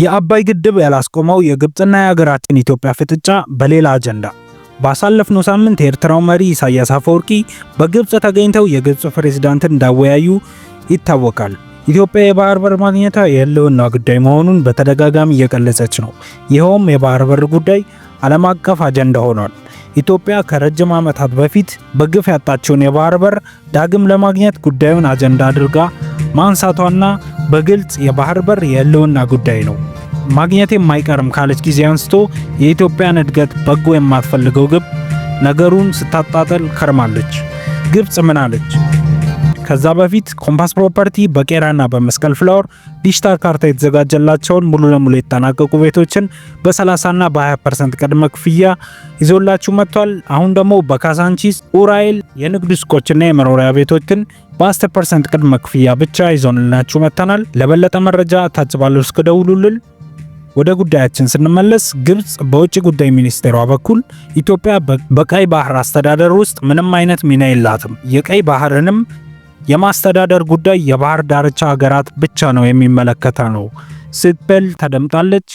የአባይ ግድብ ያላስቆመው የግብፅና የሀገራችን ኢትዮጵያ ፍጥጫ በሌላ አጀንዳ። ባሳለፍነው ሳምንት የኤርትራው መሪ ኢሳያስ አፈወርቂ በግብፅ ተገኝተው የግብፅ ፕሬዝዳንትን እንዳወያዩ ይታወቃል። ኢትዮጵያ የባህር በር ማግኘቷ የህልውና ጉዳይ መሆኑን በተደጋጋሚ እየገለጸች ነው። ይኸውም የባህር በር ጉዳይ ዓለም አቀፍ አጀንዳ ሆኗል። ኢትዮጵያ ከረጅም ዓመታት በፊት በግፍ ያጣችውን የባህር በር ዳግም ለማግኘት ጉዳዩን አጀንዳ አድርጋ ማንሳቷና በግልጽ የባህር በር የህልውና ጉዳይ ነው፣ ማግኘት የማይቀርም ካለች ጊዜ አንስቶ የኢትዮጵያን እድገት በጎ የማትፈልገው ግብ ነገሩን ስታጣጥል ከርማለች። ግብፅ ምን አለች? ከዛ በፊት ኮምፓስ ፕሮፐርቲ በቄራና በመስቀል ፍላወር ዲጂታል ካርታ የተዘጋጀላቸውን ሙሉ ለሙሉ የተጠናቀቁ ቤቶችን በ30 እና በ20% ቅድመ ክፍያ ይዞላችሁ መጥቷል። አሁን ደግሞ በካሳንቺስ ኡራኤል የንግድ ሱቆችና የመኖሪያ ቤቶችን በ10% ቅድመ ክፍያ ብቻ ይዞንላችሁ መጥተናል። ለበለጠ መረጃ ታች ባለው ስልክ ደውሉልን። ወደ ጉዳያችን ስንመለስ፣ ግብጽ በውጭ ጉዳይ ሚኒስቴሯ በኩል ኢትዮጵያ በቀይ ባህር አስተዳደር ውስጥ ምንም አይነት ሚና የላትም፣ የቀይ ባህርንም የማስተዳደር ጉዳይ የባህር ዳርቻ ሀገራት ብቻ ነው የሚመለከተው ነው ስትል ተደምጣለች።